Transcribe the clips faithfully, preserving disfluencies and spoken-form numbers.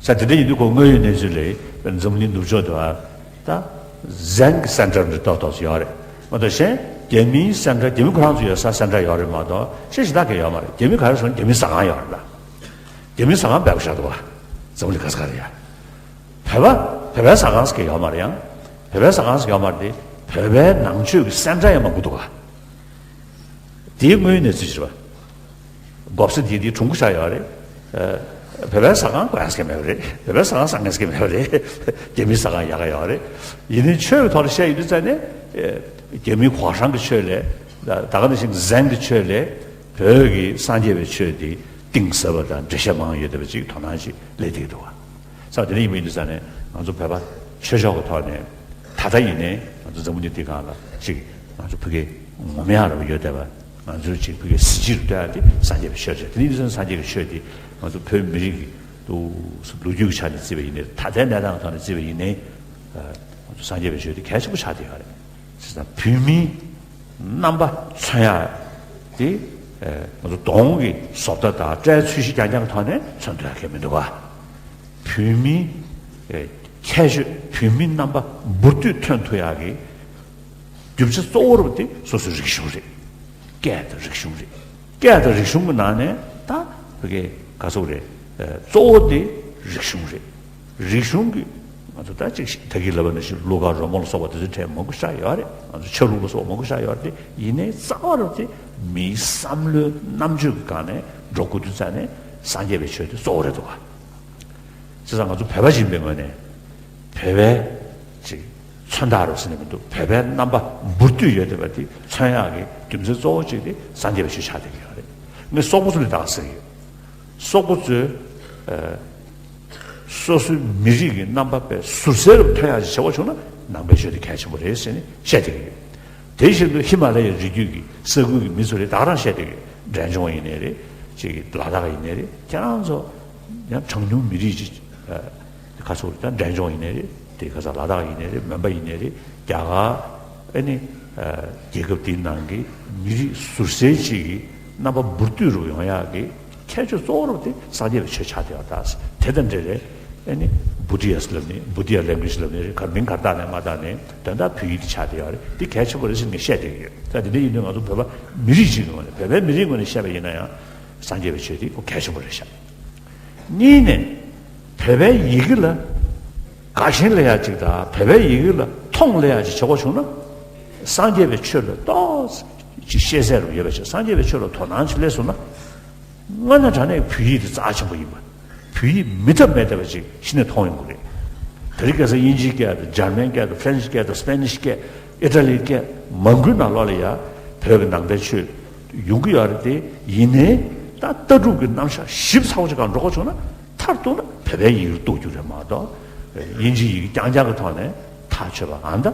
ས་དེ་འདྲ་ཡིན་དུས་ཁོ་དངོས་ཡོད་གནས་ཚུལ་ལ་འཛམ་གླིང་ནུབ་ཕྱོགས་དུ་བ་ད་ཟན་གྱི་སེན་ཊར་འདྲ་ཏོག་ཏོག་ཙམ་ཡོད་རེད་མ་གཏོགས། གཞན་རྒྱ་མིའི་སེན་ཊར་རྒྱ་མི་ཁོ་རང་ཚོ་ཡོད་ས་སེན་ཊར་ཡོད་རེད་མ་གཏོགས། གཞན་གཞན་དག་གི་ཡོད་མ་རེད། རྒྱ་མི་ག་རེ་སོང་རྒྱ་མི་ཟ་ཁང་ཡོད་རེད་ད། རྒྱ་མི་ཟ་ཁང་བེད་པ་བཞག་འདུག་བ། འཛམ་གླིང་ག་ས་ག་རེད་ཡ། བོད་པ་བོད་པའི་ཟ་ཁང་ཟེར་གྱི་ཡོད་མ་རེད་ཡང་། བོད་པའི་ཟ་ཁང་ཟེར་གྱི་ཡོད་མ་རེད་དེ། བོད་པའི་ནང་ཆོས་ཀྱི་སེན་ཊར་ཡང་མང་པོ་འདུག་ག་དེའི་དངོས་ཡོད་གནས་ཚུལ་ཅིག་རེད་པ། མགོ་ས་དེ་དེའི་དྲུང་འཁོར་ཆགས་ཡོད་རེད། ཨ། བོད་པའི་ཟ་ཁང་དགོས་ཡག་ཟེར་གྱི་མེད་པ་རེད། བོད་པའི་ཟ་ཁང་བཟང་ངན་ཟེར་གྱི་མེད་པ་རེད། རྒྱ་མིའི་ཟ་ཁང་ཡག་ག་ཡོད་རེད། ཡིན་ནའི་ཆོས་ཀྱི་ཐོག་ལ་བཤད་ཡོད་དུས་ཙང་ནས། ཨ། རྒྱ་མིའི་གོ་ཧྲང་གི་ཆོས་ལས། ད་ག་ནང་བཞིན་ཟན་གྱི་ཆོས་ལས། བོད་ཀྱི་སངས་རྒྱས་པའི་ཆོས་དེ་གཏིང་ཟབ་པ་དང་འགྲེལ་བཤད་མང་ཡོད་བསྡད་པ་ཅིག་དོ་སྣང་ཅིག་སླེབས་བསྡད་ཀྱི་འདུག་བ། ས་དེ་འདྲ་ཡིན་པ་ཡིན་དུས་ཙང་ནས་ང་ཚོ་བོད་པ་ཆོས་ཕྱོགས་ཀྱི་ཐོག་ནས་ད་ལྟ་ཡིན་ནའི་ང་ཚོ་འཛམ་བུ་གླིང་འདི་སྒང་ལ་ཅིག་ང་ཚོ་ཕ་གི་ངོམ་ཡག་རབ་ཡོད་བསྡད་པ། ང་ཚོའི་ཅིག་ཕ་གི་གཟི་བརྗིད་རུ་གཏོད་ཡག་དེ་སངས་རྒྱས་པའི་ཆོས་རེད། དེ་ནི་ཡིན་དུས་ཙང་སངས་རྒྱས་ཀྱི་ཆོས་དེ་ང་ཚོ་བོད་མི་རིགས་ཀྱི་ལོ་རྒྱུས་ཀྱི་ཆ་ནས་བརྩིས་པ་ཡིན་ནའི་ད་ལྟའི་གནས་སྟངས་ཀྱི་ཐོག་ནས་བརྩིས་པ་ཡིན་ནའི་ང་ཚོ་སངས་རྒྱས་པའི་ཆོས་དེ་གལ་ཆེན་པོ་ཆགས་བསྡད་ཡོད་རེད། བྱས་ཙང་བོད་མིའི་རྣམ་པ་མཚོན་ཡག་དེ། ཨ། ང་ཚོ་གདོང་གི་བཟོ་ལྟ་དང་སྐྲའི་ཚོས་གཞི་རྐྱང་རྐྱང་གི་ཐོག་ནས་མཚོན་ཐུབ་ཡག་གི་མི་འདུག་ག་བོད་མིའི། ཨ། ཁྱད་ཆོས་བོད་མིའི་རྣམ་པ་འབུར་དོད་ཐོན་ཐུབ་ཡག་གི་རྒྱུ་ཆ་གཙོ་བོ་རུ་དེ་སོ་སོའི་རིག་གཞུང་རེད། སྐད་དང་རིག་གཞུང་རེད། སྐད་དང་རིག་གཞུང་གི་ནང་ནས་ད་བོད་སྐད་ག་ཚོད་རེད། ཨ། གཙོ་བོ་དེ་རིག་གཞུང་རེད། རིག་གཞུང་གི་ང་ཚོ་ད་ཅིག་ད་གིན་ལབ་པ་ནང་བཞིན་གླུ་གར་རོལ་མོ་ལ་སོགས་པ་དེ་ཚོའི་གྲས་མང་པོ་ཞིག་ཡོད་རེད། ང་ཚོ་ཆ་ལུགས་ལ་སོགས་པ་མང་པོ་ཞིག་ཡོད་རེད། དེ་ཡིན་ནའི་རྩ་བ་རུ་དེ་མིའི་བསམ་བློའི་རྣམ་དཔྱོད་ཀྱི་སྒང་ནས་འགྲོ་དགོས་དུས་ཙང་ནས་སངས་རྒྱས་པའི་ཆོས་དེ་གཙོ་བོ་རེད་འདུག་ག་བྱས་ཙང་ང་ཚོ་བོད་པ་ཡིན་པའི་ངོས་ནས་བོད་པའི་ཅིག་མཚོན་རྟགས་རུ་ཟེར་ནས་མི་འདུག་བོད་པའི་རྣམ་པ་འབུར་དོད་ཡོད་བསྡད་པ་དེ་མཚོན་ཡག་གི་རྒྱུ་མཚན་གཙོ་བོ་གཅིག་དེ་སངས་རྒྱས་པའི་ཆོས་ཆགས་བསྡད་ཀྱི་ཡོད་རེད། ངས་སོག་པོ་ཚོ་ལ་ད་ག་ཟེར་གྱི་ཡོད། སོག་པོ་ཚོས། ཨ། སོ་སོའི་མི་རིགས་ཀྱི་རྣམ་པ་དཔེ་ཟུར་གསལ་རུ་ཐོན་ཡག་ཅིག་བྱེད་དགོས་བྱུང་ན་ནང་པའི་ཆོས་དེ་གལ་ཆེན་པོ་རེད་ཟེར་ནས་བཤད་བསྡད་ཀྱི་ཡོད། དེ་བཞིན་དུ་ཧི་མ་ལ་ཡའི་རི་རྒྱུད་ཀྱི་ས་ཁུལ་གྱི་མི་ཚོ་ལ་ད་ག་རང་བཤད་བསྡད་ཀྱི་ཡོད། འབྲས་ལྗོངས་ཡིན་ནའི་རེད། ཅིག་ལ་དྭགས་ཡིན་ནའི་རེད། ཁྱེད་རང་ཚོ་ཡང་གྲངས་ཉུང་མི་རིགས་ཅིག་ཨ། ཁ་སོ་ད་འབྲས་ལྗོངས་ཡིན་ནའི་རེད། དེ་ཁ་ས་ལ་དྭགས་ཡིན་ནའི་རེད། མོན་པ་ཡིན་ནའི་རེད། རྒྱ་གར་ཨ་ནི། ཨ། རྒྱལ་ཁབ་དེའི་ནང་གི་མི་རིགས་ཟུར་གསལ་ཅིག་གི་རྣམ་པ་འབུར་དོད་རུ་ཡོང་ཡག་གི་ཁྱད་ཆོས་གཙོ་བོ་རུ་དེ་སངས་རྒྱས་པའི་ཆོས་ཆགས་བསྡད་ཡོད་ད། དེ་དང་འབྲེལ་རེད། ཨ་ནི་བྷུ་ཏི་ཡ་ལབ་ནི་བྷུ་ཏི་ཡ་ལེང་གུ་ཨེཇ་ལབ་ནི་རེད། ག་མིང་ག་རེ་བཏགས་ནའི་མ་བཏགས་ནའི་དོན་དག་བོད་ཡིག་དེ་ཆགས་བསྡད་ཡོད་རེད། དེ་གལ་ཆེན་པོ་རེད་ཟེར་ངས་བཤད་བསྡད་ཀྱི་ཡོད། ད་དེ་འདྲ་ཡིན་དུས་ང་ཚོ་བོད་པ་མི་རིགས་གཅིག་གི་ངོས་ནས་བོད་པའི་མི་རིགས་ངོས་ནས་བཤད་པ་ཡིན་ན་ཡང་སངས་རྒྱས་པའི་ཆོས་དེ་ཁོ་གལ་ཆེན་པོ་རེད་ཤག་གཉིས་ནས། བོད་པའི་ཡི་གེ་ལ་དགའ་ཞེན་སླེབས་ཡག་ཅིག་དང་བོད་པའི་ཡི་གེ་ལ་མཐོང་སླེབས་ཡག་ཅིག་བྱེད་དགོས་བྱུང་ན། སངས་རྒྱས་པའི་ཆོས་ལ་ཏོག་ཙམ་ཤེས་ཚད་རུ་ཡོད་པ་ཅིག་སངས་རྒྱས་པའི་ཆོས་ལ་དོ་སྣང་ཅིག་སླེབས་སོང་ན། དངོས་གནས་དྲང་གནས་བོད་ཡིག་དེ་རྩ་ཆེན་པོ་ཡིན་པ། བོད་ཡིག་མེད་ཐབས་མེད་བསྡད་པ་ཅིག་གཞི་ནས་མཐོང་ཡོང་གི་རེད། དེ་རིང་ཁ་སང་དབྱིན་ཇིའི་སྐད་དང་འཇར་མན་སྐད་དང་ཧྥ་རན་སི་སྐད་དང་སི་པེ་ནིཤ་སྐད། ཨི་ཊ་ལིའི་སྐད་མང་པོའི་ནང་ལོགས་ལ་ཡ་བོད་ཀྱི་ནང་པའི་ཆོས་ཡོང་གི་ཡོད་རེད་དེ། ཡིན་ནའི་ད་ལྟ་གྲུབ་ཀྱི་རྣམ་གཞག་ཞིབ་ཚགས་པོ་ཅིག་སྒང་འགྲོ་དགོས་བྱུང་ན་མཐར་གཏུགས་ན་བོད་པའི་ཡིག་རུ་གཏུག་རྒྱུ་རེད་མ་གཏོགས། དབྱིན་ཇིའི་ཡི་གེ་རྐྱང་རྐྱང་གི་ཐོག་ནས་ཐག་ཆོད་པ་ཨ་ནི་ད་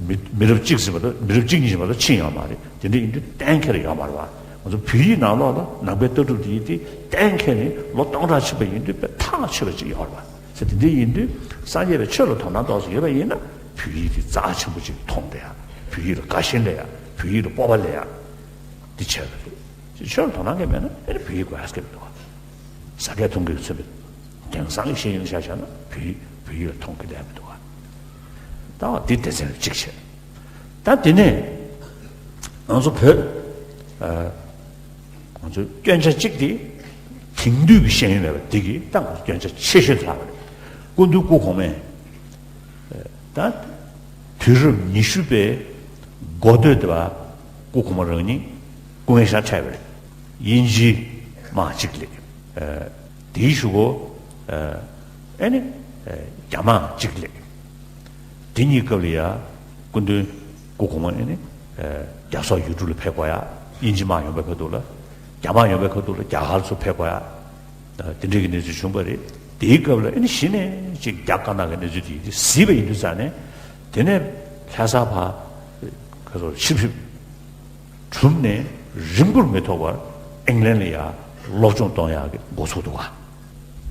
མི་མི་རབས་གཅིག་ཟིན་པ་དང་མི་རབས་གཅིག་གཉིས་ཟིན་པ་དང་ཕྱིན་ཡོད་མ་རེད། དེ་འདྲ་ཡིན་དུས་གཏན་འཁེལ་ཡོད་མ་རེད་བ། ང་ཚོ་བོད་ཡིག་ནང་ལོགས་ལ་ནང་པའི་ལྟ་གྲུབ་དེ་ཡིན་དུས་གཏན་འཁེལ་ནས་ལོ་སྟོང་ཕྲག་ཕྱིན་པ་ཡིན་དུས་དཔེ་ཐག་ཆོད་པ་ཅིག་ཡོད་རེད་བ། ཟེར་དེ་འདྲ་ཡིན་དུས་སངས་རྒྱས་པའི་ཆོས་ལ་དོ་སྣང་ཏོག་ཙམ་ཡོད་པ་ཡིན་ན་བོད་ཡིག་དེ་རྩ་ཆེན་པོ་ཅིག་མཐོང་བསྡད་ཡ། བོད་ཡིག་ལ་དགའ་ཞེན་སླེབས་ཡ། བོད་ཡིག་ལ་སྤོབས་པ་སླེབས་ཡ། འདི་བྱས་པ་རེད། ཆོས་ལ་དོ་སྣང་གང་ཡང་མེད་ན་ཨེ་ནི་བོད་ཡིག་དགོས་ཡ་སྐད་མི་འདུག་བ། ཟ་སྐད་འཐུང་སྐད་ཚོད་མེད། དེང་སང་གི་ཤེས་ཡོན་ཆ་བཞག་ན་བོད་ཡིག་བོད་ཡིག་ལ་མཐོང་གི་ལས་མི་འདུག་བ། ད་འདི་སྡེ་ཚན་གཅིག་བྱས། ད་དེ་ནས་ང་ཚོ་བོད། ཨ། ང་ཚོའི་སྐྱོན་ཆ་གཅིག་དེ་དེང་དུས་ཀྱི་ཤེས་ཡོན་མེད་པ་འདི་གིས་ད་ང་ཚོ་སྐྱོན་ཆ་ཆེ་ཤོས་དེ་ལྷག་པ་རེད། སྐུ་མདུན་སྐུ་གོང་མས། ད་དུས་རབས་ཉི་ཤུ་པའི་འགོ་སྟོད་དེ་བ་སྐུ་གོང་མ་རང་ཉིད་སྐུ་ངལ་ཤག་འཕྲད་པ་རེད། དབྱིན་ཇིའི་དམག་གཅིག་སླེབས། ཨ། དེའི་གཞུག་གུ། ཨ། ཨེ་ནི། ཨ། རྒྱ་དམག་གཅིག་སླེབས། དེ་གཉིས་སྐབས་ལ་ཡ་སྐུ་མདུན་སྐུ་གོང་མ་ཨེ་ནི། ཨ། རྒྱ་སོག་ཡུལ་གྲུ་ལ་ཕེབས་དགོས་ཡ། དབྱིན་ཇི་དམག་ཡོང་བའི་ཁ་ཐུག་ལ། རྒྱ་དམག་ཡོང་བའི་ཁ་ཐུག་ལ་རྒྱ་གར་ཚོ་ཕེབས་དགོས་ཡ། ཨ། དེ་འདྲའི་གི་གནས་ཚུལ་བྱུང་བ་རེད། དེའི་སྐབས་ལ་ཨེ་ནི་གཞི་ནས་ཅིག་རྒྱ་དཀར་ནག་གི་གནས་ཚུལ་དེ་ཡིན་དུས་གཟིགས་པ་ཡིན་དུས་ཙང་ནས། དེ་ནས་ལྷ་ས་ཕར་ཁ་སོ་ཆིབས་ཞིབ་གྲུབ་ནས་རིང་པོར་མི་ཐོགས་པར་ཨིང་ལན་ལ་ཡ་སློབ་སྦྱོང་གཏོང་ཡག་གི་འགོ་ཚུགས་འདུག་བ།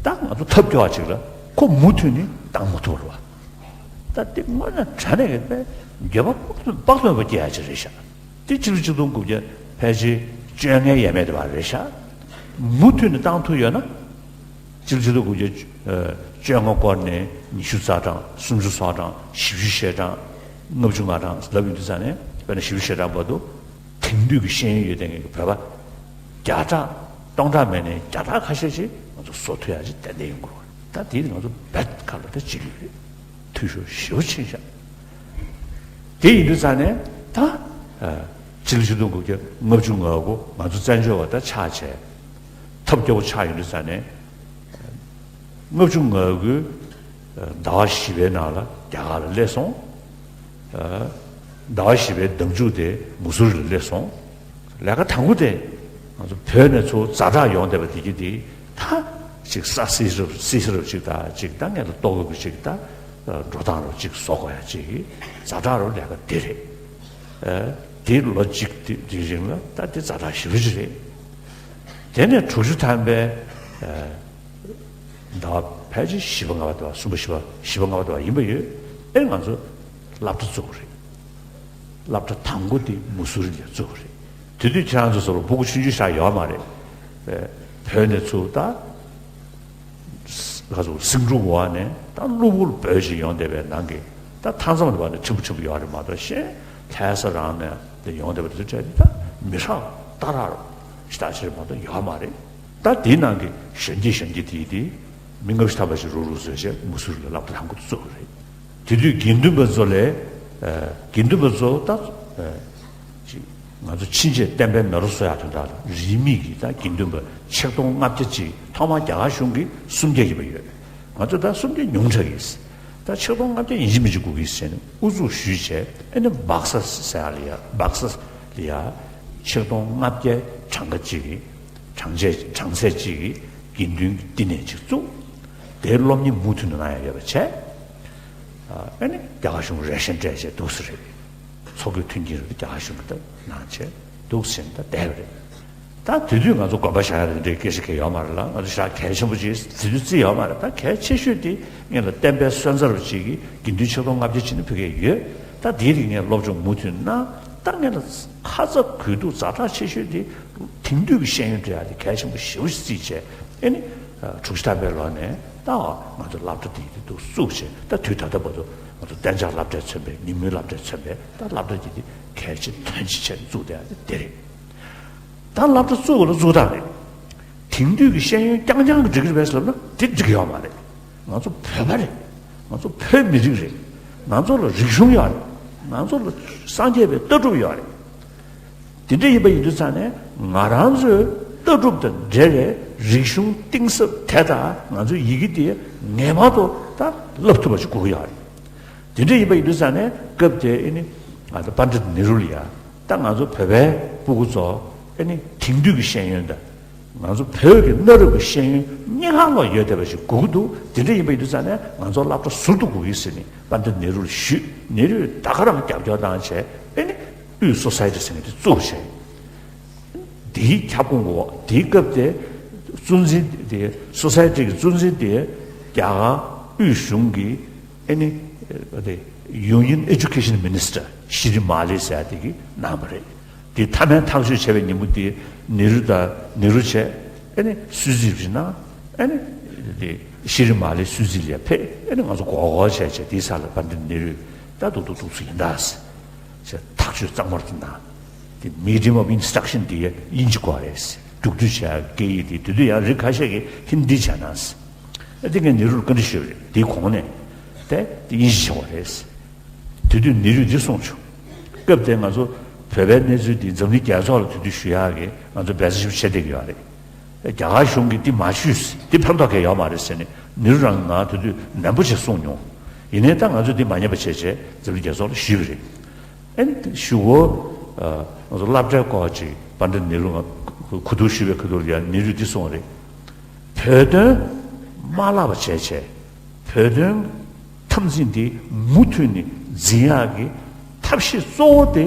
ད་ང་ཚོ་ཐབས་སྐྱོ་བ་ཅིག་ལ་ཁོ་མུ་མཐུད་ནས་བཏང་མ་ཐུབ་པ་རེད་བ། ད་དེ་དངོས་གནས་དྲང་གནས་ཀྱི་དཔེ་འགྱོད་པ་དཔག་ཏུ་དཔག་ཏུ་མེད་པ་སྐྱེ་ཡག་ཅིག་རེད་ཤག་དེ་ཕྱི་ལོ་ཆིག་སྟོང་དགུ་བརྒྱ་ཕལ་ཆེར་བཅོ་ལྔའི་ཡས་མས་དེ་བ་རེད་ཤག་མུ་མཐུད་ནས་བཏང་ཐུབ་ཡོད་ན། སྤྱི་ལོ་ཆིག་སྟོང་དགུ་བརྒྱ་བཅོ་ལྔ་སྐོར་ནས་ཉི་ཤུ་རྩ་གྲངས། སུམ་ཅུ་སོ་གྲངས། བཞི་བཅུ་ཞེ་གྲངས། ལྔ་བཅུ་ང་གྲངས་ལབ་ཡོང་དུས་ཙང་ནས། དཔེར་ན་བཞི་བཅུ་ཞེ་གྲངས་བར་དུ་དེང་དུས་ཀྱི་ཤེས་ཡོན་ཡོད་བསྡད་མཁན་གྱི་བོད་པ་བརྒྱ་ཕྲག་སྟོང་ཕྲག་མེད་ནས་བརྒྱ་ཕྲག་ཁ་ཤས་ཤིག་ང་ཚོ་བཟོ་ཐུབ་ཡག་ཅིག་ཏན་ཏན་ཡོང་གི་རེད། ད་དེ་ང་ཚོ་རྦད་ཁ་ལོ་ད་བྱེད་ཀྱི་ཡོད་རེད། འཐུས་ཤོར་ཞེ་པོ་ཕྱིན་ཤག་དེ་ཡིན་དུས་ཙང་ནས་ད། ཨ། སྤྱི་ལོ་ཆིག་སྟོང་དགུ་བརྒྱ་ལྔ་བཅུ་ང་དགུ་ང་ཚོ་བཙན་བྱོལ་བ་ད་ཆགས་བྱས། ཐབས་སྐྱོ་བོ་ཆགས་ཡོང་དུས་ཙང་ནས། ལྔ་བཅུ་ང་དགུའི་ཟླ་བ་བཞི་པའི་ནང་ལ་རྒྱ་གར་ལ་སླེབས་སོང་། ཨ། ཟླ་བ་བཞི་པའི་ཟླ་མཇུག་དེ་མུ་སུ་རི་ལ་སླེབས་སོང་། ལས་ཀ་དང་པོ་དེ་ང་ཚོ་བོད་ནས་ཚུར་ཛ་དྲག་ཡོང་བསྡད་པ་དེ་གྱིས་དེ་ད་ཅིག་ས་བསིལ་རབ་བསིལ་རབ་ཅིག་དང་། ཅིག་ད་ངེད་ལ་ལྟོ་གོས་ཅིག་ད་འགྲོ་སྟངས་རབ་ཅིག་བཟོ་དགོས་ཡ་ཅིག་གི་ཛ་དྲག་རུ་ལས་ཀ་དེ་རེད། ཨ། དེ་ལོ་གཅིག་དེ་དེའི་རིང་ལ་ད་དེ་ཛ་དྲག་ཞེ་པོ་ཅིག་རེད། དེ་ནས་དྲུག་ཅུ་ཐམ་པའི། ཨ། ཟླ་བ་ཕལ་ཆེར་བཞི་པ་ལྔ་པ་དེ་བ། གསུམ་པ་བཞི་པ་བཞི་པ་ལྔ་པ་དེ་བ་ཡིན་པ་ཡོད། ཨེ། ང་ཚོ་སློབ་གྲྭ་བཙུགས་པ་རེད། སློབ་གྲྭ་དང་པོ་དེ་མུ་སུ་རི་ལ་བཙུགས་པ་རེད། དེ་དུས་ཁྱེད་རང་ཚོ་ཚོར་སྤུ་གུ་ཆུང་ཆུང་ཞིག་ཡོད་མ་རེད། ཨེ། བོད་ནས་ཚུར་ད་ག་ཚོད་སིང་ཀྲུག་འོག་ནས་ད་གློ་བུར་བོད་ཅིག་ཡོང་བསྡད་པའི་ནང་གི། ད་མཐའ་མཚམས་དེ་བ་ནས་ཕྲན་བུ་ཕྲན་བུ་ཡོད་རེད་མ་གཏོགས། གཞན་ལྷ་ས་རང་ནས་དེ་ཡོང་བསྡད་པ་དེ་ཚོ་གྲས་དེ་ད་མི་ཧྲག་སྟག་ཧྲག་རོ་ཞེ་དྲག་ཅིག་རེད་མ་གཏོགས་ཡོད་མ་རེད། ད་དེའི་ནང་གི་གཞོན་སྐྱེས་གཞོན་སྐྱེས་དེ་དེ་མི་ལྔ་བཅུ་ཐམ་པ་ཞིག་རུག་རུག་བཟོས་བྱས་མུ་སུ་རི་ལ་སློབ་གྲྭ་དང་པོ་དེ་བཙུགས་པ་རེད། དེ་དུས་དགེ་འདུན་པ་ཚོ་ལས། ཨ། དགེ་འདུན་པ་ཚོ་ད། ཨ། ཅིག་ང་ཚོ་ཕྱིན་ཆད་བསྟན་པའི་ནང་རུ་གསོ་ཡག་དོན་དག་ལ་རིས་མེད་ཀྱི་ད་དགེ་འདུན་པ་ཆིག་སྟོང་ལྔ་བརྒྱ་ཅིག་ཐོག་མར་རྒྱ་གར་གཞུང་གིས་སུམ་བརྒྱ་བརྒྱབ་པ་ཡོད། ང་ཚོ་ད་སུམ་བརྒྱ་ཉུང་དྲགས་ཀྱིས། ད་ཆིག་སྟོང་ལྔ་བརྒྱ་ཡིན་གཅིག་མིན་གཅིག་དགོས་ཀྱི་ཟེར་ནས་ཨུ་ཚུགས་ཞུས་བྱས། ཨེ་ནི་སྦག་ས་ཟེར་ཡག་ལ་ཡ། སྦག་ས་ལ་ཡ་ཆིག་སྟོང་ལྔ་བརྒྱ་གྲངས་ཀ་ཅིག་གི་གྲངས་ཆད་གྲངས་ཚད་ཅིག་གི་དགེ་འདུན་གྱི་བསྟི་གནས་ཅིག་བཙུགས། དེའི་སློབ་གཉེར་མུ་མཐུད་ནས་གནང་ཡག་ཡོད་པ་བྱས། ཨ། ཨེ་ནི་རྒྱ་གར་གཞུང་རེ་ཤན་སྤྲད་བྱས་འདུག་སེ་རེད། མཚོ་བོད་མཐུན་རྐྱེན་རེད། རྒྱ་གར་གཞུང་གིས་ད་གནང་བྱས་འདུག་ཟེར་ནས་ད་བསྡད་པ་རེད། ད་དེ་དུས་ང་ཚོ་དགོངས་པ་བཞག་ཡག་དེ་འདྲའི་སྐད་ཆ་གང་ཡང་ཡོད་མ་རེད་ལ། ང་ཚོ་ཞེ་དྲག་གལ་ཆེན་པོ་ཅིག་དེ་དུས་བརྩིས་ཡོད་མ་རེད། ད་གལ་ཆེ་ཤོས་དེ་སྔོན་ལ་བསྟན་པའི་སོན་རྩ་རུ་ཅིག་གིས་དགེ་འདུན་ཆིག་སྟོང་ལྔ་བརྒྱ་ཅིག་ནི་ཕུལ་གྱི་ཡོད། ད་དེའི་རིགས་ངས་སློབ་སྦྱོང་མུ་མཐུད་གནང་། ད་སྔོན་ལ་ཁ་ཚ་དགོས་གཏུགས་ཛ་དྲག་ཆེ་ཤོས་དེ་དེང་དུས་ཀྱི་ཤེས་ཡོན་སྤྲད་ཡག་དེ་གལ་ཆེན་པོ་ཞེ་པོ་ཅིག་བརྩིས་བྱས། ཨེ་ནི། ཨ། དྲུག་ཅུ་ཐམ་པའི་ལོ་ནས་ད་ང་ཚོ་སློབ་གྲྭ་དེ་དེ་འདུག་བཙུགས་བྱས། ད་དུས་ད་ལྟ་བར་དུ་ང་ཚོ་གཏན་འཇགས་སློབ་གྲྭས་མཚོན་པའི་ཉིན་མོའི་སློབ་གྲྭས་མཚོན་པའི་ད་སློབ་གྲྭ་དེ་དེ་གལ་ཆེ་དོན་ཆེ་བྱས་ནས་བཙུགས་བསྡད་ཡག་དེ་དེ་རེད། ད་སློབ་གྲྭ་བཙུགས་པ་ལ་བཙུགས་སྟངས་རེད། དེང་དུས་ཀྱི་ཤེས་ཡོན་རྐྱང་རྐྱང་གིས་འགྲིག་གི་རེད་པས་ལབ་ན་དེ་འགྲིག་གི་ཡོད་མ་རེད། ང་ཚོ་བོད་པ་རེད། ང་ཚོ་བོད་མི་རིགས་རེད། ང་ཚོ་ལ་རིག་གཞུང་ཡོད་རེད། ང་ཚོ་ལ་སངས་རྒྱས་པའི་ལྟ་གྲུབ་ཡོད་རེད། དེ་འདྲ་ཡིན་པ་ཡིན་དུས་ཙང་ནས་ང་རང་ཚོའི་ལྟ་གྲུབ་དང་འབྲེལ་བའི་རིག་གཞུང་གཏིང་ཟབ་དེ་དང་ང་ཚོའི་ཡི་གེ་དེ་ངེས་པར་དུ་ད་བསླབ་ཐུབ་པ་ཞིག་དགོས་ཀྱི་ཡོད་རེད། དེ་འདྲ་ཡིན་པ་ཡིན་དུས་ཙང་ནས་སྐབས་དེ་ཨེ་ནི་ང་ཚོ་པཎྜི་ཏ་ནེ་རུ་ལ་ཡ། ད་ང་ཚོ་བོད་པའི་སྤུ་གུ་ཚོ་ཨེ་ནི་དེང་དུས་ཀྱི་ཤེས་ཡོན་དང་། ང་ཚོ་བོད་ཀྱི་གནའ་རབས་ཀྱི་ཤེས་ཡོན་སྙན་ངག་ལ་ཡོད་བསྡད་པ་ཞིག་དགོས་ཀྱི་འདུག་དེ་འདྲ་ཡིན་པ་ཡིན་དུས་ཙང་ནས་ང་ཚོ་སློབ་གྲྭ་ཟུར་དུ་དགོས་ཀྱི་ཟེར་ནས་པཎྜི་ཏ་ནེ་རུ་ལ་ཞུས། ནེ་རུས་ད་ག་རང་རྒྱབ་སྐྱོར་བཏང་བྱས། ཨེ་ནི་དབུས་སོ་སའི་ཊི་ཟེར་མཁན་དེ་བཙུགས་བྱས། དེའི་ཁྱབ་ཁོངས་འོག་དེའི་སྐབས་དེ་གཙོ་འཛིན་དེ། སོ་སའི་ཊི་གི་གཙོ་འཛིན་དེ་རྒྱ་གར་དབུས་གཞུང་གི་ཨེ་ནི་དེ་Union Education Minister ཤི་རི་མ་ལི་ཟེར་ཡ་དེ་གིས་གནང་བ་རེད། དེ་མཐའ་མའི་ཐག་གཅོད་བྱས་པའི་ཉིན་མོ་དེ་ནེ་རུ་དང་ནེ་རུ་བྱས། ཨེ་ནི་སུད་སི་རེད་ན། ཨེ་ནི་དེ་ཤི་རི་མ་ལི་སུད་སི་ལ་ཕེབས། ཨེ་ནི་ང་ཚོ་མགོ་སྐོར་བྱས་བྱས། དེའི་ས་ལ་པཎྜི་ཏ་ནེ་རུས་ད་འདུག་འདུག་འདུག་སེ་ཡིན་ད་ཟེར། ཞེས་ཐག་གཅོད་གཙང་མ་དེ་གནང་། དེ་Medium of Instruction དེ་དབྱིན་ཇི་སྐོར་རེད། རྒྱུགས་སྤྲོད་བྱ་སྐད་ཡིག་དེ་དེ་དུས་ཡང་རིགས་ཁ་ཤས་ཀྱིས་ཧིན་དི་བྱས་ན་ཟེར། ཨ། དེ་ངས་ནེ་རུ་ལ་བཀའ་འདྲི་ཞུས་པ་རེད། དེའི་གོང་ནས་དེ་དབྱིན་ཇི་བྱས་པ་རེད། དེ་དུས་ནེ་རུས་འདི་གསུངས་བྱུང་། སྐབས་དེ་ང་ཚོ་བོད་པའི་གནས་ཚུལ་འདི་འཛམ་གླིང་རྒྱལ་ཚོགས་ལ་དེ་དུས་ཞུ་ཡག་གི་ང་ཚོ་འབད་བརྩོན་ཞིག་བྱེད་བསྡད་ཀྱི་ཡོད་རེད། རྒྱ་གར་གཞུང་གིས་འདི་མ་ཞུས། འདི་ཕན་ཐོགས་གང་ཡང་ཡོད་མ་རེད་ཟེར་ནས་ནེ་རུ་རང་ང་དེ་དུས་ནན་པོ་ཅིག་གསུངས་མྱོང་། ཡིན་ནའི་ད་ང་ཚོས་འདི་མ་ཉན་པ་བྱས་བྱས་འཛམ་གླིང་རྒྱལ་ཚོགས་ལ་ཞུས་པ་རེད། ཨ་ནི་ཞུ་གོ། ཨ། ང་ཚོ་སློབ་གྲྭའི་སྐོར་ཅིག་པཎྜི་ཏ་ནེ་རུ་ང་གོ་བསྡུར་ཞུས་པའི་ཁ་ཐུག་ལ་ཡ་ནེ་རུས་འདི་གསུངས་པ་རེད། བོད་དོན་མ་བརླག་པ་བྱས་བྱས། བོད་དོན་འཐབ་འཛིང་འདི་མུ་མཐུད་ནས་འཛིན་ཡག་གི་ཐབས་ཤེས་གཙོ་བོ་དེ་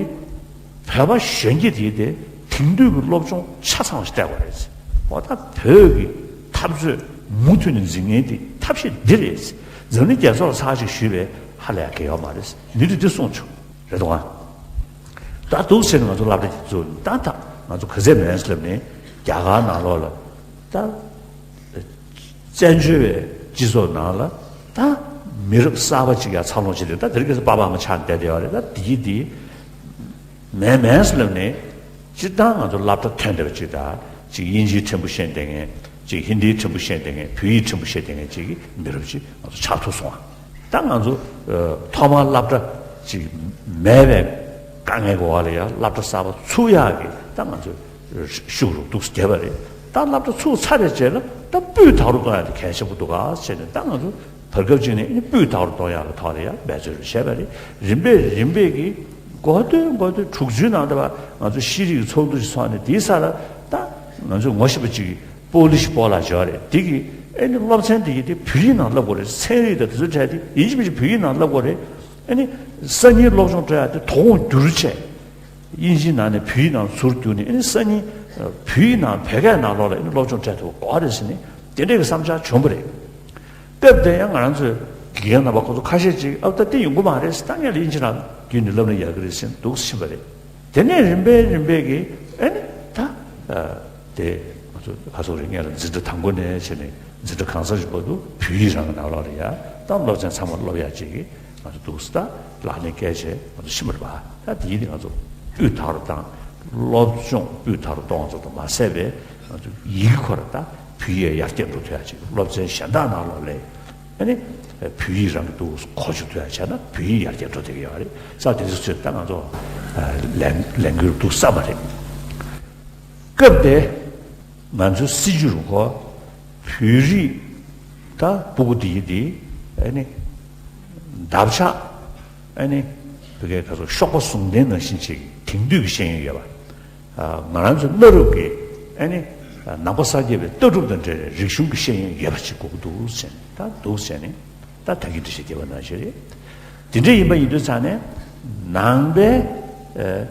བོད་པ་གཞོན་སྐྱེས་དེ་དེ་དེང་དུས་ཀྱི་སློབ་སྦྱོང་ཆ་ཚང་བ་ཞིག་སྤྲད་དགོས་རེད། འོ་ད་བོད་ཀྱི་འཐབ་རྩོད་མུ་མཐུད་ནས་འཛིང་མཁན་དེ་ཐབས་ཤེས་འདི་རེད། འཛམ་གླིང་རྒྱལ་ཚོགས་ལ་ཚར་གཅིག་ཞུས་པས་ཧ་ལས་ཡག་གི་ཡོད་མ་རེད། ནེ་རུས་འདི་གསུངས་བྱུང་། རེད་དོ། ད་འདུག་ཟེར་ནས་ང་ཚོ་སློབ་གྲྭ་དེ་བཙུགས། ད་ད་ང་ཚོ་ག་ཚད་མེད་ལབ་ནས་རྒྱ་གར་ནང་ལོགས་ལ་ད་ བཙན་བྱོལ་བའི་སྤྱི་ཚོགས་ནང་ལ་ད་མི་རབས་གསར་པ་ཅིག་ཡར་འཚར་ལོངས་བྱེད་དེ། ད་དེ་རིང་ཁ་སང་པ་ཕ་མ་ཆགས་བསྡད་བསྡད་ཡོད་རེད། ད་དེ་གི་དེ་མེད་མེད་ཟེར་ལབ་ནས། སྤྱིར་བཏང་ང་ཚོ་སློབ་གྲྭ་ཐོན་བསྡད་པ་ཅིག་དང་། ཅིག་དབྱིན་ཇིའི་ཕྲན་བུ་ཤེས་བསྡད་མཁན། ཅིག་ཧིན་དིའི་ཕྲན་བུ་ཤེས་བསྡད་མཁན། བོད་ཡིག་ཕྲན་བུ་ཤེས་བསྡད་མཁན་ཅིག་གི་མི་རབས་ཅིག་ང་ཚོ་ཆགས་ཐུབ་སོང་ང་། ད་ང་ཚོ་ཨ་ཐོག་མར་སློབ་གྲྭ་ཅིག་མེད་པའི་དཀའ་ངལ་གྱི་འོག་ལ་ཡང་སློབ་གྲྭ་གསར་པ་ཚུགས་ཡག་གི་ད་ང་ཚོ་ཤུགས་རུ་འདུག་བསྡད་པ་རེད། ད་སློབ་གྲྭ་ཚུགས་ཚར་བའི་རྗེས་ལ་ད་སྤུས་དག་རུ་གཏོང་ཡག་དེ་གལ་ཆེན་པོ་འདུག་ག་བྱས་ནས། ད་ང་ཚོ་བར་སྐབས་ཅིག་ནས་ཨ་ནི་སྤུས་དག་རུ་གཏོང་ཡག་གི་ཐོག་ལ་ཡང་འབད་རྩོལ་རུ་བྱས་པ་རེད། རིམ་པས་རིམ་པས་ཀྱིས་འགོ་སྟོད་འགོ་སྟོད་དྲུག་ཅུའི་ནང་དུ་བ་ང་ཚོ་ཤེས་རིག་གི་ཚོགས་འདུ་ཞིག་ཚོགས་ནས། དེའི་སར་ད་ང་ཚོས་ངོ་ཤེས་པ་ཅིག་པོ་ལི་ཤི་པོ་ལ་འབྱོར་རེད། དེ་གིས་ཨ་ནི་སློབ་ཚན་དེ་གི་དེ་བོད་ཡིག་ནང་བསླབ་དགོས་རེད། ཚན་རིག་དང་དེ་ཚོ་བྲལ་ཏེ་ཡིན་གཅིག་མིན་གཅིག་བོད་ཡིག་ནང་བསླབ་དགོས་རེད། ཨ་ནི་སང་ཉིན་སློབ་སྦྱོང་སྤྲད་ཡག་དེ་དོ་དགོང་བསྒྱུར་བྱས། དབྱིན་ཇིའི་ནང་ནས་བོད་ཡིག་ནང་ཚུར་བསྒྱུར་ནས། ཨ་ནི་སང་ཉིན་ཨ་བོད་ཡིག་ནང་བོད་སྐད་ནང་ལོགས་ལ་ཨ་ནི་སློབ་སྦྱོང་སྤྲད་ཐུབ་དགོས་རེད་ཟེར་ནས། དེ་འདྲའི་གི་བསམ་འཆར་བྱུང་བ་རེད། སྐབས་དེ་ཡང་ང་རང་ཚོའི་དགེ་རྒན་རྣམ་པ་ཁོ་ཚོ་ཁ་ཤས་ཅིག་ཨ་ད་དེ་ཡོང་གི་མ་རེད་ཟེར། ད་ངས་ལ་དབྱིན་ཇི་ནང་བསྒྱུར་ནས་བསླབ་ན་ཡག་གི་རེད་ཟེར་འདུག་ཕྱིན་པ་རེད། དེ་ནས་རིམ་པས་རིམ་པས་ཀྱིས་ཨ་ནི་ད་ཨ་དེ་ང་ཚོ་ཁ་སོག་རེ་ངས་ལ་འཛིན་གྲྭ་དང་པོ་ནས་བྱས་ནས་འཛིན་གྲྭ་གང་ས་ཞིག་བར་དུ་བོད་ཡིག་རང་གི་ནང་ལོགས་ལ་ཡ་ད་སློབ་ཚན་ཚང་མ་སློབ་ཡག་ཅིག་གི་ང་ཚོ་འདུག་སེ་ད་ལག་ལེན་བཀལ་བྱས་ང་ཚོ་ཕྱིན་པ་རེད་པ། ད་དེ་ཡིན་དུས་ང་ཚོ་སྤུས་དག་རུ་བཏང་། སློབ་སྦྱོང་སྤུས་དག་རུ་གཏོང་ཚོ་དང་མ་ཟད་པའི་ང་ཚོ་ཡི་གེ་ཁོ་ར་ད་བོད་ཡིག་ཡར་རྒྱས་འགྲོ་ཐུབ་ཡག་ཅིག་སློབ་ཚན་གཞན་དག་ནང་ལོགས་ལ་ཨ་ནི་བོད་ཡིག་རང་གི་འདུག་གོ་ཆོད་ཐུབ་ཡག་བྱས་ན་བོད་ཡིག་ཡར་རྒྱས་འགྲོ་བསྡད་ཀྱི་ཡོད་རེད། ས་དེ་ཚོ་ཚོས་ད་ང་ཚོ་ལས་ལས་འགུལ་འདུག་བསམ་པ་རེད། སྐབས་དེ་ང་ཚོའི་སྲིད་བྱུས་རུ་ཁོ་བོད་རིགས་ད་སྤུ་གུ་དེ་ཡི་དེ་ཨ་ནི་འདབ་ཆགས་ཨ་ནི་བོད་སྐད་ཁ་སོགས་གཤོག་པ་ཟུང་ལྡན་ནང་བཞིན་ཅིག་དེང་དུས་ཀྱི་ཤེས་ཡོན་ཡོད་པ། ང་རང་ཚོ་གནའ་རབས་ཀྱི་ཨ་ནི་ནང་པ་སངས་རྒྱས་པའི་ལྟ་གྲུབ་དང་འབྲེལ་བའི་རིག་གཞུང་གི་ཤེས་ཡོན་ཡོད་པ་ཅིག་དགོས་ཀྱི་འདུག་ཟེར་ནས། ད་འདུག་ཟེར་ནས་ད་ད་གིན་འགྲེལ་བཤད་རྒྱབ་པ་ནང་བཞིན་རེད། དེ་འདྲ་ཡིན་པ་ཡིན་དུས་ཙང་ནས་ནང་པའི་ཨ་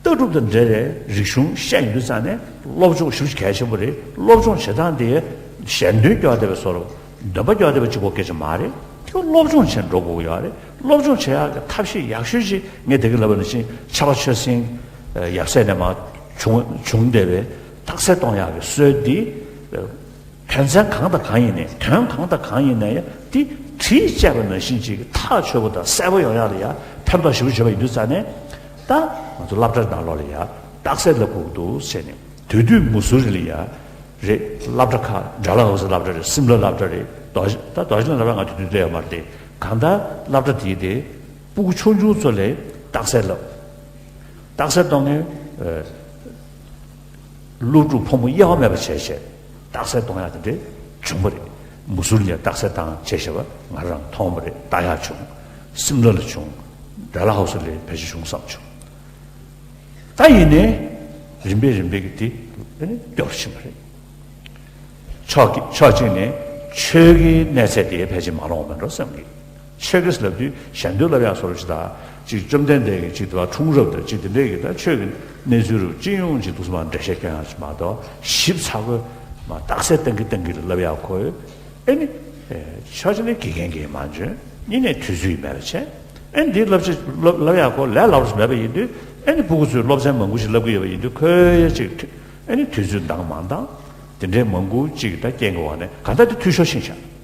ལྟ་གྲུབ་དང་འབྲེལ་བའི་རིག་གཞུང་བཤད་ཡོང་དུས་ཙང་ནས་སློབ་སྦྱོང་ཞེ་པོ་ཅིག་གལ་ཆེན་པོ་རེད། སློབ་སྦྱོང་བྱེད་སྟངས་དེ་ཞལ་འདོན་རྒྱག་བསྡད་པའི་བཟོ་འདྲ། འདོན་པ་རྒྱག་བསྡད་པ་གཅིག་པོ་སྐད་ཆ་མ་རེད། དེ་སློབ་སྦྱོང་བྱས་འགྲོ་དགོས་ཀྱི་ཡོད་རེད། སློབ་སྦྱོང་བྱེད་ཡག་གི་ཐབས་ཤེས་ཡག་ཤོས་ཅིག་ངས་དེ་གི་ལབ་པ་ནང་བཞིན་ཕྱྭ་པ་ཆོས་སེང་ཡབ་སྲས་ནས་མར་བྱུང་བྱུང་བསྡད་པའི་རྟགས་གསལ་གཏོང་ཡག་གི་སྲོལ་འདི། དོན་ཚན་གང་དང་གང་ཡིན་ནའི། དོན་གང་དང་གང་ཡིན་ནའི་ཡང་དེ་བྲིས་བཅད་པ་ནང་བཞིན་ཅིག་ཐག་ཆོད་པོ་དང་གསལ་པོ་ཡོང་ཡག་ལ་ཡང་ཕན་ཐོགས་ཞེ་པོ་བྱེད་པ་ཡིན་དུས་ཙང་ནས། ད་ང་ཚོ་སློབ་གྲྭ་ནང་ལོགས་ལ་ཡང་རྟགས་གསལ་བསླབ་དགོས་ཀྱི་འདུག་ཟེར་ནས། དེ་དུས་མུ་སུ་རི་ལ་ཡང་རེད། སློབ་གྲྭ་ཁག་ཌལ་ཧོ་སི་སློབ་གྲྭ་རེད། སིམ་ལ་སློབ་གྲྭ་རེད། རྡོ་རྗེ་ད་རྡོ་རྗེ་གླིང་སློབ་གྲྭ་ང་དེ་དུས་བསྡད་ཡོད་མ་རེད་དེ། གང་ལྟར་སློབ་གྲྭ་དེའི་དེ་སྤུ་གུ་ཆུང་ཆུང་ཚོ་ལ་རྟགས་གསལ་བསླབ། རྟགས་གསལ་གཏོང་མཁན་ཨ་སློབ་ཕྲུག་ཕོ་མོ་དབྱེ་བ་མེད་པ་བྱས་བྱས་རྟགས་གསལ་གཏོང་ཡག་དེ་འདྲའི་བྱུང་བ་རེད། མུ་སུ་རི་ལ་རྟགས་གསལ་བཏང་བྱས་བྱས་པ་ང་རང་མཐོང་བ་རེད། ལྟ་ཡག་བྱུང་། སིམ་ལ་ལ་བྱུང་། ཌལ་ཧོ་སི་ལ་ཕལ་ཆེར་བྱུང་བསམ་བྱུང་། ད་ཡིན་ནའི་རིམ་པས་རིམ་པས་ཀྱི་དེ་ཨ་ནི་སྐྱོ་རུ་ཕྱིན་པ་རེད། ཕྱོགས་ཀྱི་ཕྱོགས་གཅིག་ནས་ཆོས་ཀྱི་གནས་ཚད་དེ་ཕལ་ཆེར་མ་ལོངས་པ་འགྲོ་བསམ་གི། ཆོས་ཀྱི་ལབ་དུས་གཞན་དོན་ལབ་ཡག་བཟོ་འདྲ་ཅིག་དང་། གཅིག་བཅོམ་ལྡན་འདས་ཀྱི་གཅིག་དང་འཁྲུངས་རབས་དང་གཅིག་དེ་འདྲའི་གི་ད་ཆོས་ཀྱི་གནས་ཚུལ་རུ་སྤྱི་ཡོངས་ཀྱི་འདུག་སེ་མར་འགྲེལ་བཤད་སྐྱོན་ཡག་ཅིག་མ་གཏོགས། ཞིབ་ཚགས་པོ་མར་རྟགས་གསལ་བཏང་གི་བཏང་གི་ལབ་ཡག་ཁོ། ཨ་ནི་ཕྱོགས་གཅིག་ནས་དགེ་རྒན་གྱིས་མ་འཇོན། གཉིས་ནས་དུས་ཚོད་མེད་པ་བྱས། ཨ་ནི་འདི་བསླབ་བྱ་བསླབ་བསླབ་ཡག་ཁོ་ལས་སླ་པོ་ཞིག་མེད་པ་ཡིན་དུས། ཨ་ནི་སྤུ་གུ་ཚོས་སློབ་ཚན་མང་པོ་ཞིག་བསླབ་ཀྱི་ཡོད་པ་ཡིན་དུས། ཁོས་ཡ་ཅིག་ཨ་ནི་དུས་ཚོད་འདང་མ་འདང་དེ་འདྲའི་མང་པོ་ཅིག་ད་རྐྱེན་གྱི་འོག་ནས་གང་ལྟར་དེ་འཐུས་ཤོར་ཕྱིན་ཤག།